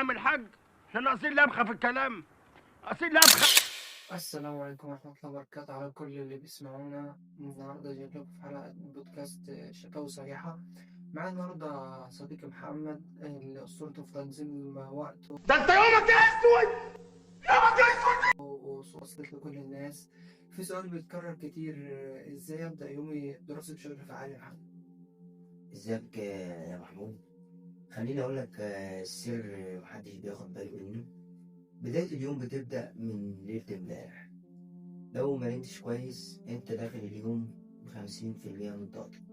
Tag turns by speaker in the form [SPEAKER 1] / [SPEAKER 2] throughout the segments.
[SPEAKER 1] عم الحاج، احنا ناقصين لبخه في الكلام، ناقصين لبخه.
[SPEAKER 2] السلام عليكم ورحمة الله وبركاته على كل اللي بيسمعونا. النهاردة جاي لكم في حلقة بودكاست شكاوى صريحة. معايا النهاردة صديقي محمد اللي أسطورته في تنظيم وقته
[SPEAKER 1] ده انت يومك اسود، يومك اسود.
[SPEAKER 2] ووصلت لكل الناس. في سؤال بيتكرر كتير، إزاي أبدأ يومي الدراسي بشكل فعال يا محمد؟
[SPEAKER 3] ازيك يا محمود. خليني اقول لك السر محدش بياخد باله منه. بداية اليوم بتبدأ من ليلة امبارح. لو ما نمتش كويس انت داخل اليوم ب50% من طاقتك.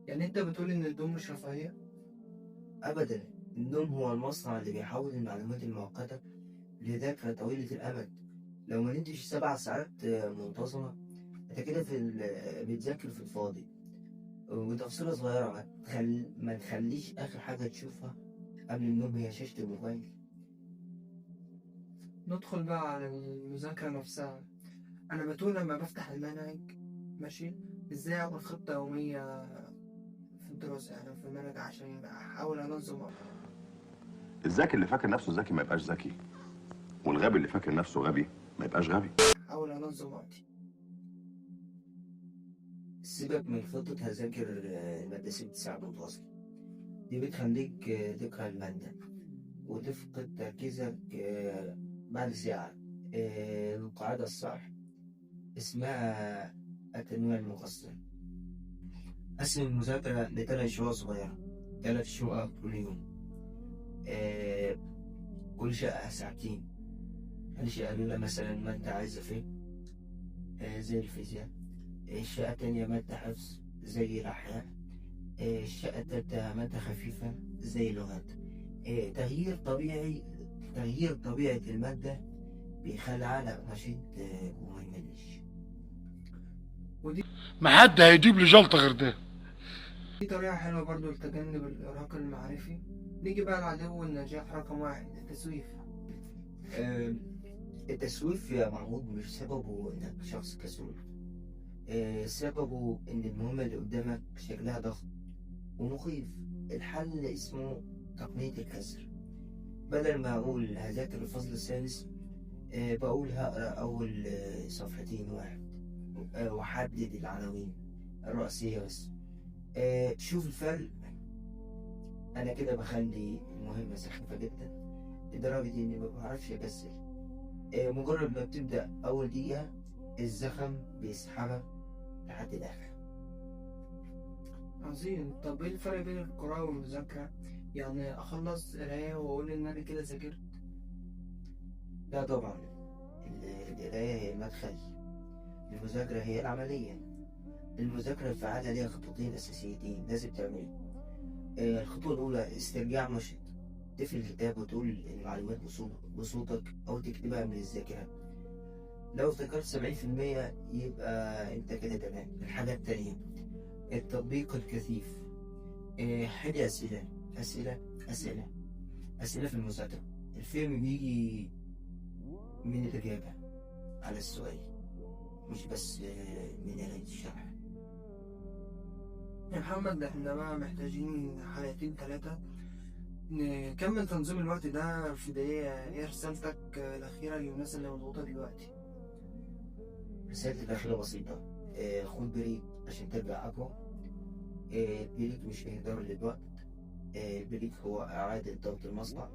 [SPEAKER 2] يعني أنت بتقول إن النوم مش رفاهية؟
[SPEAKER 3] ابدا، النوم هو المصنع اللي بيحول المعلومات المؤقتة لذاكرة طويلة الامد. لو ما نمتش 7 ساعات منتظمة انت كده بتذاكر في الفاضي. وتفصيلة صغيرة، ما تخليش آخر حاجة تشوفها قبل النوم هي شاشة الموبايل.
[SPEAKER 2] ندخل بقى على المذاكرة نفسها. أنا بتقول لما بفتح المنهج ماشي، إزاي أعمل خطة يومية في الدراسة، يعني في المنهج، عشان أحاول أنظم وقتي؟
[SPEAKER 1] الذكي اللي فاكر نفسه ذكي ما يبقاش ذكي، والغبي اللي فاكر نفسه غبي ما يبقاش غبي.
[SPEAKER 2] أحاول أنظم وقتي.
[SPEAKER 3] سيبك من خطة هذاكر المادة 6 ساعات متواصلة، دي بتخليك تكره المادة وتفقد تركيزك بعد ساعة. القاعدة الصح اسمها التنويع المقسم. قسم المذاكرة لثلاث شقق صغيرة، 3 شقق كل يوم، آه، كل شقة ساعتين. الشقة الأولى مثلا مادة عايزة فهم زي الفيزياء، الشقة التانية مادة حفظ زي الأحياء، الشقة التالتة مادة خفيفة زي اللغات. تغيير طبيعي، تغيير طبيعة المادة بيخلي عقلك نشيط وما يملش.
[SPEAKER 2] ودي
[SPEAKER 4] ما حد هيجيب لي جلطة غير ده.
[SPEAKER 2] دي طريقة حلوة برضو لتجنب الإرهاق المعرفي. نيجي بقى لعدو النجاح رقم 1، التسويف.
[SPEAKER 3] آه، التسويف يا محمود مش سببه إنك شخص كسول، سببه إن المهمة اللي قدامك شكلها ضخم ومخيف. الحل اسمه تقنية الكسر. بدل ما أقول هذاكر الفصل السادس، بقول هقرأ أول صفحتين واحد، وأحدد العناوين الرئيسية بس. شوف الفرق. أنا كده بخلي المهمة سخيفة جدا لدرجة إني ما بعرفش أكسل. مجرد ما بتبدأ أول دقيقة الزخم بيسحبك لحد الآخر.
[SPEAKER 2] عظيم. طب إيه الفرق بين القراءة والمذاكرة؟ يعني أخلص قراية وأقول إن أنا كده ذاكرت؟
[SPEAKER 3] لا طبعا، القراية هي المدخل، المذاكرة هي العملية. المذاكرة الفعالة ليها خطوتين أساسيتين لازم تعملهم. الخطوة الأولى استرجاع نشط، تقفل الكتاب وتقول المعلومات بصوتك أو تكتبها من الذاكرة. لو افتكرت 70% يبقى أنت كده تمام. الحاجة التانية التطبيق الكثيف. حل أسئلة أسئلة أسئلة أسئلة في المذاكرة. الفهم بيجي من الإجابة على السؤال، مش بس من قراية الشرح.
[SPEAKER 2] يا محمد إحنا بقى محتاجين حلقتين 3 نكمل تنظيم الوقت ده في دقيقة. إيه رسالتك الأخيرة للناس اللي مضغوطة دلوقتي؟
[SPEAKER 3] رسالتي الأخيرة بسيطة، خد break عشان ترجع أقوى. ال break مش إهدار للوقت، ال break هو إعادة ضبط المصنع.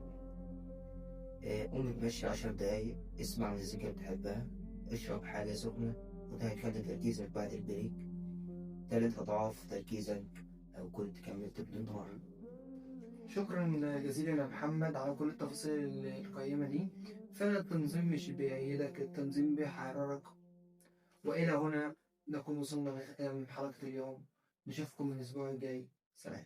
[SPEAKER 3] قوم اتمشى 10 دقايق، اسمع مزيكا بتحبها، اشرب حاجة سخنة، وده هيخلي تركيزك بعد ال break 3 أضعاف تركيزك لو كنت كملت بدون راحة.
[SPEAKER 2] شكرا جزيلا يا محمد على كل التفاصيل القيمة دي. فعلا التنظيم مش بيأيدك، التنظيم بيحررك. وإلى هنا نكون وصلنا لختام حلقة اليوم. نشوفكم الأسبوع الجاي. سلام.